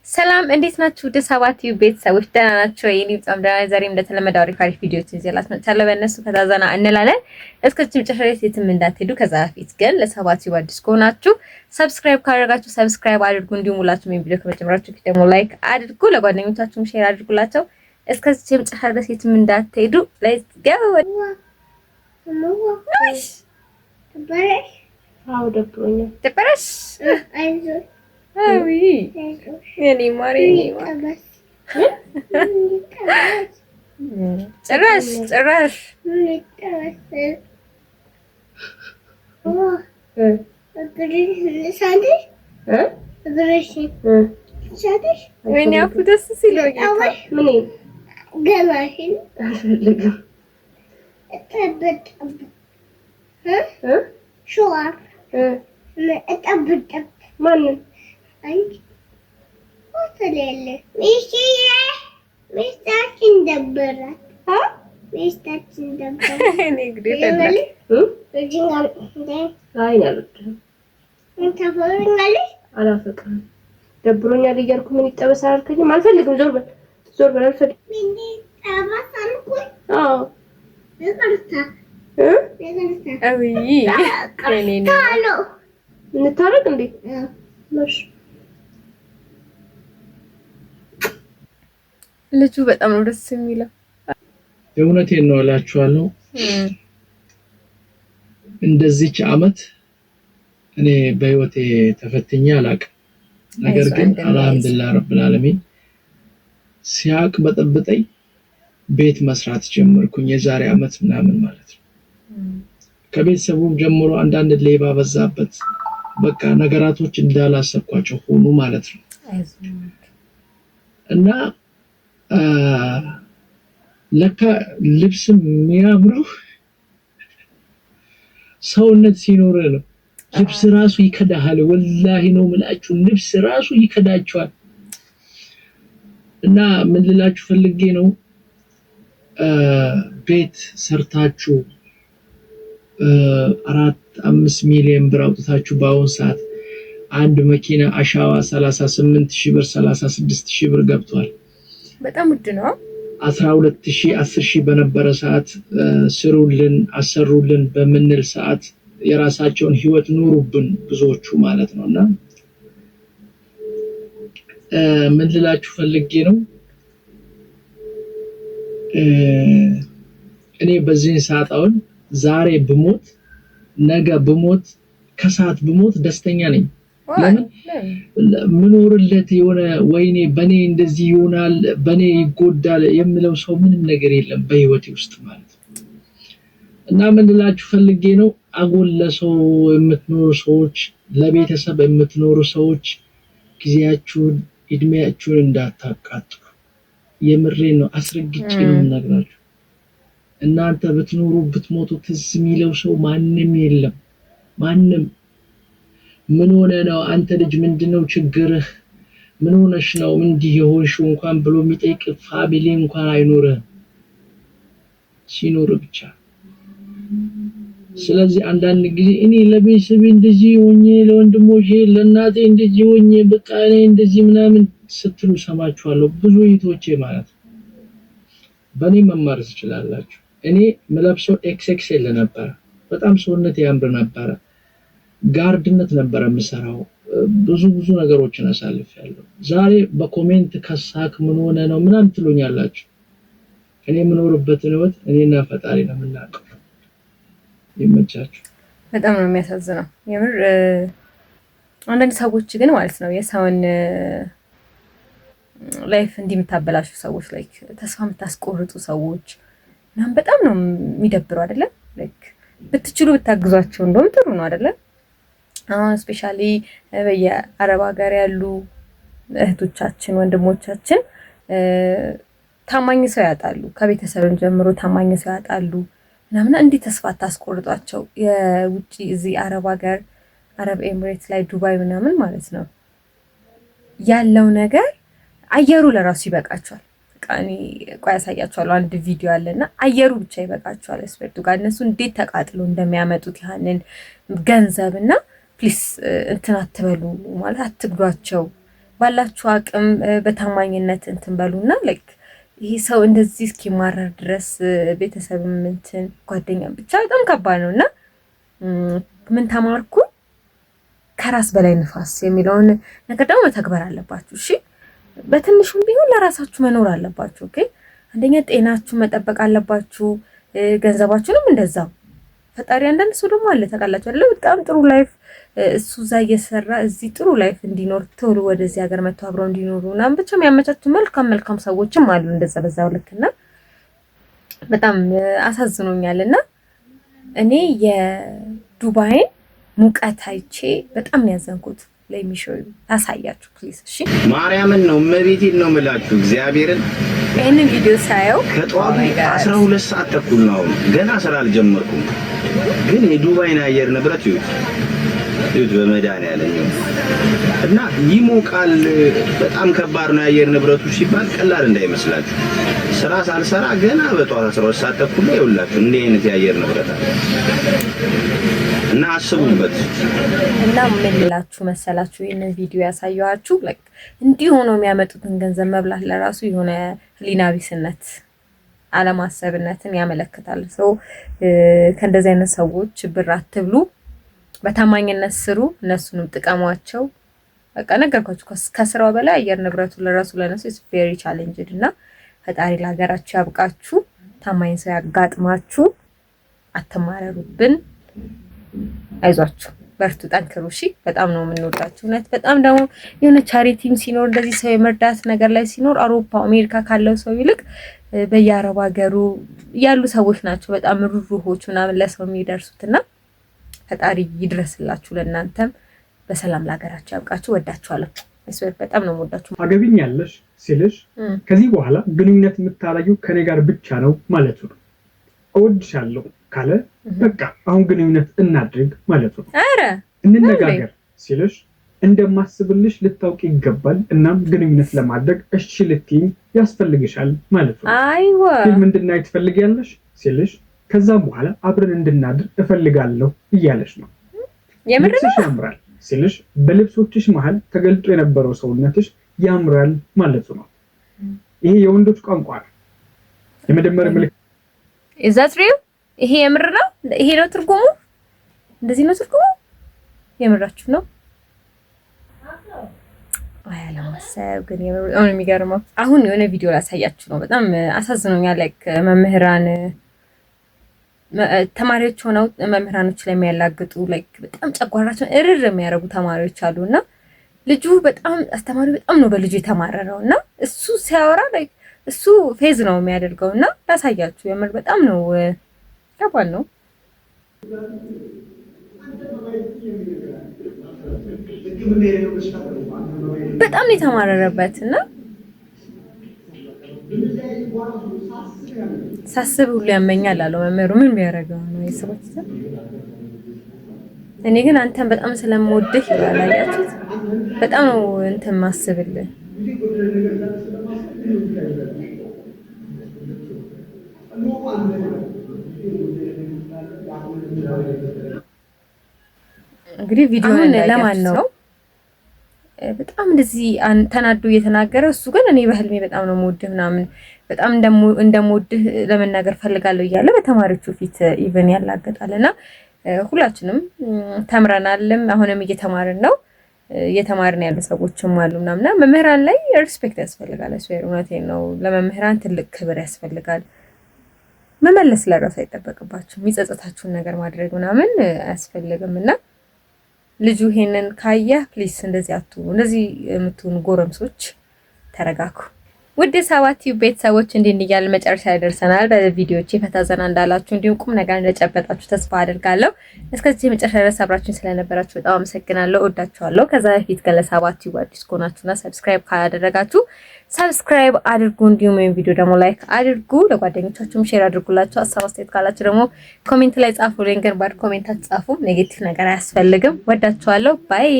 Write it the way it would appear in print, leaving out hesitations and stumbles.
ሰላም እንዴት ናችሁ? ውድ ሰባት ዩ ቤተሰቦች ደህና ናችሁ? እኔ በጣም ደህና ነኝ። ዛሬም እንደተለመደው አሪፍ አሪፍ ቪዲዮዎችን ይዤላችሁ መጥቻለሁ። በእነሱ ፈታ ዘና እንላለን። እስከ መጨረሻ ድረስ የትም እንዳትሄዱ። ከዛ በፊት ግን ለሰባት ዩ አዲስ ከሆናችሁ subscribe ካደረጋችሁ subscribe አድርጉ። እንዲሁም ሁላችሁም ይሄን ቪዲዮ ከመጀመራችሁ በፊት ደግሞ like አድርጉ፣ ለጓደኞቻችሁም share አድርጉላቸው። እስከ መጨረሻ ድረስ የትም እንዳትሄዱ። Let's go። አዎ ደብሮኛል። ደበረሽ? አዊ የኔ ማር የኔ ማር ጭራሽ ጭራሽ ወይኔ አፉ ደስ ሲል ምን አልፈልግም። ማንን? ሚስታችን ደበራት። ሚስታችን ደበራት። እኔ እንግዲህ ፈላ አይ እኔ አልወድህም፣ ታፈቅሪኛለሽ? አላፈቅርህም። ደብሮኛል እያልኩ ምን ይጠበስ አላልከኝም? አልፈልግም። ዞር በል ዞር በል፣ አልፈልግም። ምን ይጠበስ አልኩኝ? አዎ ይቅርታ እ ይቅርታ። አዊ የኔ ነው። አሎ እንታረቅ እንዴ? እሺ ልጁ በጣም ነው ደስ የሚለው። የእውነቴን ነው እላችኋለሁ። እንደዚች አመት እኔ በህይወቴ ተፈትኜ አላቅም። ነገር ግን አልሐምዱሊላህ ረብል ዓለሚን ሲያቅ በጠብጠኝ ቤት መስራት ጀመርኩኝ። የዛሬ አመት ምናምን ማለት ነው። ከቤተሰቡም ጀምሮ አንዳንድ ሌባ በዛበት፣ በቃ ነገራቶች እንዳላሰብኳቸው ሆኑ ማለት ነው። እና ለካ ልብስ የሚያምረው ሰውነት ሲኖር ነው። ልብስ ራሱ ይከዳሃል። ወላሂ ነው ምላችሁ፣ ልብስ ራሱ ይከዳችኋል። እና ምን ልላችሁ ፈልጌ ነው፣ ቤት ሰርታችሁ 4-5 ሚሊዮን ብር አውጥታችሁ በአሁን ሰዓት አንድ መኪና አሻዋ 38 ሺህ ብር፣ 36 ሺህ ብር ገብቷል። በጣም ውድ ነው። 12 ሺህ፣ 10 ሺህ በነበረ ሰዓት ስሩልን አሰሩልን በምንል ሰዓት የራሳቸውን ህይወት ኑሩብን ብዙዎቹ ማለት ነው። እና ምን ልላችሁ ፈልጌ ነው፣ እኔ በዚህን ሰዓት አሁን ዛሬ ብሞት፣ ነገ ብሞት፣ ከሰዓት ብሞት ደስተኛ ነኝ። ለምን ምኖርለት የሆነ ወይኔ በኔ እንደዚህ ይሆናል በኔ ይጎዳል የሚለው ሰው ምንም ነገር የለም በህይወቴ ውስጥ ማለት ነው። እና ምን ልላችሁ ፈልጌ ነው፣ አጎል ለሰው የምትኖሩ ሰዎች፣ ለቤተሰብ የምትኖሩ ሰዎች ጊዜያችሁን እድሜያችሁን እንዳታቃጥሉ። የምሬን ነው፣ አስረግጬ ነው የምነግራችሁ። እናንተ ብትኖሩ ብትሞቱ ትዝ የሚለው ሰው ማንም የለም። ማንም ምን ሆነ ነው አንተ ልጅ ምንድነው ችግርህ? ምን ሆነሽ ነው እንዲህ የሆንሽው እንኳን ብሎ የሚጠይቅ family እንኳን አይኖርህም፣ ሲኖር ብቻ። ስለዚህ አንዳንድ ጊዜ እኔ ለቤተሰቤ እንደዚህ ሆኜ፣ ለወንድሞቼ ለእናቴ እንደዚህ ሆኜ፣ በቃ እኔ እንደዚህ ምናምን ስትሉ ሰማችኋለሁ። ብዙ እህቶቼ ማለት ነው። በእኔ መማር ትችላላችሁ። እኔ ምለብሰው XXL ነበረ። በጣም ሰውነት ያምር ነበረ። Guard ነት ነበረ የምሰራው። ብዙ ብዙ ነገሮችን አሳልፌያለሁ። ዛሬ በ comment ከሳክ ምን ሆነ ነው ምናምን ትሉኛላችሁ። እኔ የምኖርበትን ህይወት እኔና ፈጣሪ ነው የምናውቀው። ይመቻችሁ። በጣም ነው የሚያሳዝነው የምር። አንዳንድ ሰዎች ግን ማለት ነው የሰውን life እንዲህ የምታበላሹ ሰዎች፣ like ተስፋ የምታስቆርጡ ሰዎች ምናምን በጣም ነው የሚደብረው አይደለም? Like ብትችሉ ብታግዟቸው እንደውም ጥሩ ነው አይደለም? አሁን especially በየአረብ ሀገር ያሉ እህቶቻችን ወንድሞቻችን ታማኝ ሰው ያጣሉ። ከቤተሰብም ጀምሮ ታማኝ ሰው ያጣሉ ምናምን። እንዲህ ተስፋ አታስቆርጧቸው። የውጭ እዚህ አረብ ሀገር፣ አረብ ኤምሬት ላይ፣ ዱባይ ምናምን ማለት ነው ያለው ነገር አየሩ ለራሱ ይበቃቸዋል። በቃ እኔ ቆይ ያሳያቸዋለሁ። አንድ ቪዲዮ አለና አየሩ ብቻ ይበቃቸዋል። ስፐርቱ ጋር እነሱ እንዴት ተቃጥሎ እንደሚያመጡት ያንን ገንዘብ እና please እንትን አትበሉ ማለት አትግዷቸው። ባላችሁ አቅም በታማኝነት እንትን በሉና like ይሄ ሰው እንደዚህ እስኪማረር ድረስ ቤተሰብም እንትን ጓደኛ ብቻ በጣም ከባድ ነው። እና ምን ተማርኩ? ከራስ በላይ ንፋስ የሚለውን ነገር ደግሞ መተግበር አለባችሁ። እሺ፣ በትንሹም ቢሆን ለራሳችሁ መኖር አለባችሁ። Okay፣ አንደኛ ጤናችሁ መጠበቅ አለባችሁ፣ ገንዘባችሁንም እንደዛው። ፈጣሪ አንዳንድ ሰው ደግሞ አለ ታውቃላችሁ አይደለ? በጣም ጥሩ life እሱ እዛ እየሰራ እዚህ ጥሩ life እንዲኖር፣ ቶሎ ወደዚህ ሀገር መጥቶ አብረው እንዲኖሩ ምናምን ብቻ የሚያመቻቹ መልካም መልካም ሰዎችም አሉ። እንደዛ በዛው ልክና በጣም አሳዝኖኛል። እና እኔ የዱባይን ሙቀት አይቼ በጣም ነው ያዘንኩት። Let me show you፣ ላሳያችሁ please። እሺ። ማርያምን ነው፣ እመቤቴን ነው የምላችሁ፣ እግዚአብሔርን። ይህንን ቪዲዮ ሳየው ከጠዋቱ 12 ሰዓት ተኩል ነው። አሁን ገና ስራ አልጀመርኩም፣ ግን የዱባይን አየር ንብረት ይዩት ይዩት፣ በመድኃኒዓለም እና ይሞቃል። በጣም ከባድ ነው የአየር ንብረቱ ሲባል ቀላል እንዳይመስላችሁ። ስራ ሳልሰራ ገና በጠዋት 12 ሰዓት ተኩል ላይ ይኸውላችሁ እንዲህ አይነት የአየር ንብረት አለ እና አስቡበት። እና ምን ልላችሁ መሰላችሁ፣ ይህንን ቪዲዮ ያሳየኋችሁ like እንዲህ ሆኖ የሚያመጡትን ገንዘብ መብላት ለራሱ የሆነ ህሊና ቢስነት፣ አለማሰብነትን ያመለክታል። So ከእንደዚህ አይነት ሰዎች ብር አትብሉ፣ በታማኝነት ስሩ፣ እነሱንም ጥቀሟቸው። በቃ ነገርኳችሁ፣ ከስራው በላይ አየር ንብረቱ ለራሱ ለነሱ is very challenged። እና ፈጣሪ ለሀገራችሁ ያብቃችሁ፣ ታማኝ ሰው ያጋጥማችሁ፣ አትማረሩብን። አይዟችሁ፣ በርቱ፣ ጠንክሩ። እሺ፣ በጣም ነው የምንወዳችሁ። እውነት በጣም ደግሞ የሆነ charity ም ሲኖር፣ እንደዚህ ሰው የመርዳት ነገር ላይ ሲኖር፣ አውሮፓ አሜሪካ ካለው ሰው ይልቅ በየአረብ ሀገሩ ያሉ ሰዎች ናቸው በጣም ሩሩሆች ምናምን ለሰው የሚደርሱትና ፈጣሪ ይድረስላችሁ። ለእናንተም በሰላም ለሀገራችሁ ያብቃችሁ። ወዳችኋለሁ። በጣም ነው የምወዳችሁ። ታገቢኛለሽ ሲልሽ ከዚህ በኋላ ግንኙነት የምታደርጊው ከኔ ጋር ብቻ ነው ማለቱ ነው። እወድሻለሁ ካለ በቃ አሁን ግንኙነት እናድርግ ማለቱ ነው። ኧረ! እንነጋገር ሲልሽ እንደማስብልሽ ልታውቂ ይገባል፣ እናም ግንኙነት ለማድረግ እሺ ልትይኝ ያስፈልግሻል ማለት ነው። አይዋ! ፊልም እንድናይ ትፈልጊያለሽ ሲልሽ ከዛም በኋላ አብረን እንድናድር እፈልጋለሁ እያለሽ ነው። የምር ነው። ልብስሽ ያምራል ሲልሽ በልብሶችሽ መሀል ተገልጦ የነበረው ሰውነትሽ ያምራል ማለቱ ነው። ይሄ የወንዶች ቋንቋ ነው። የመደመር ምልክት Is that real? ይሄ የምር ነው? ይሄ ነው ትርጉሙ? እንደዚህ ነው ትርጉሙ? የምራችሁ ነው? አይ አለማሰብ ግን የምር በጣም ነው የሚገርመው። አሁን የሆነ ቪዲዮ ላሳያችሁ ነው። በጣም አሳዝኖኛል። Like መምህራን ተማሪዎች ሆነው መምህራኖች ላይ የሚያላግጡ፣ like በጣም ጨጓራቸውን እርር የሚያደርጉ ተማሪዎች አሉ። እና ልጁ በጣም፣ አስተማሪው በጣም ነው በልጁ የተማረረው። እና እሱ ሲያወራ like እሱ ፌዝ ነው የሚያደርገው። እና ላሳያችሁ፣ የምር በጣም ነው ከባድ ነው። በጣም ነው የተማረረበት። እና ሳስብ ሁሉ ያመኛል አለው መምህሩ። ምን ቢያደርገው ነው የሰዎች? እኔ ግን አንተን በጣም ስለምወድህ ይላል። አያችሁት? በጣም ነው እንትን ማስብልህ። እንግዲህ ቪዲዮ ለማን ነው በጣም እንደዚህ ተናዶ እየተናገረ? እሱ ግን እኔ በህልሜ በጣም ነው የምወድህ ምናምን፣ በጣም እንደምወድህ ለመናገር ፈልጋለሁ እያለ በተማሪዎቹ ፊት even ያላገጣል። እና ሁላችንም ተምረናልም አሁንም እየተማርን ነው፣ እየተማርን ያሉ ሰዎችም አሉ ምናምና መምህራን ላይ respect ያስፈልጋል። እሱ እውነቴን ነው። ለመምህራን ትልቅ ክብር ያስፈልጋል። መመለስ ለራሱ አይጠበቅባችሁም። የሚጸጸታችሁን ነገር ማድረግ ምናምን አያስፈልግም። እና ልጁ ይሄንን ካየህ please እንደዚህ አትሁኑ። እንደዚህ የምትሆኑ ጎረምሶች ተረጋጉ። ውድ የሰባት ቲዩብ ቤተሰቦች፣ እንዲህ እያልን መጨረሻ ላይ ደርሰናል። በቪዲዮቼ ፈታ ዘና እንዳላችሁ እንዲሁም ቁም ነገር እንደጨበጣችሁ ተስፋ አድርጋለሁ። እስከዚህ መጨረሻ ድረስ አብራችሁን ስለነበራችሁ በጣም አመሰግናለሁ። እወዳችኋለሁ። ከዛ በፊት ግን ለሰባት ቲዩብ አዲስ ከሆናችሁና subscribe ካላደረጋችሁ subscribe አድርጉ። እንዲሁም ወይም ቪዲዮ ደግሞ like አድርጉ። ለጓደኞቻችሁም share አድርጉላቸው። ሀሳብ አስተያየት ካላችሁ ደግሞ comment ላይ ጻፉልኝ። ግን bad comment አትጻፉ። Negative ነገር አያስፈልግም። ወዳችኋለሁ። Bye.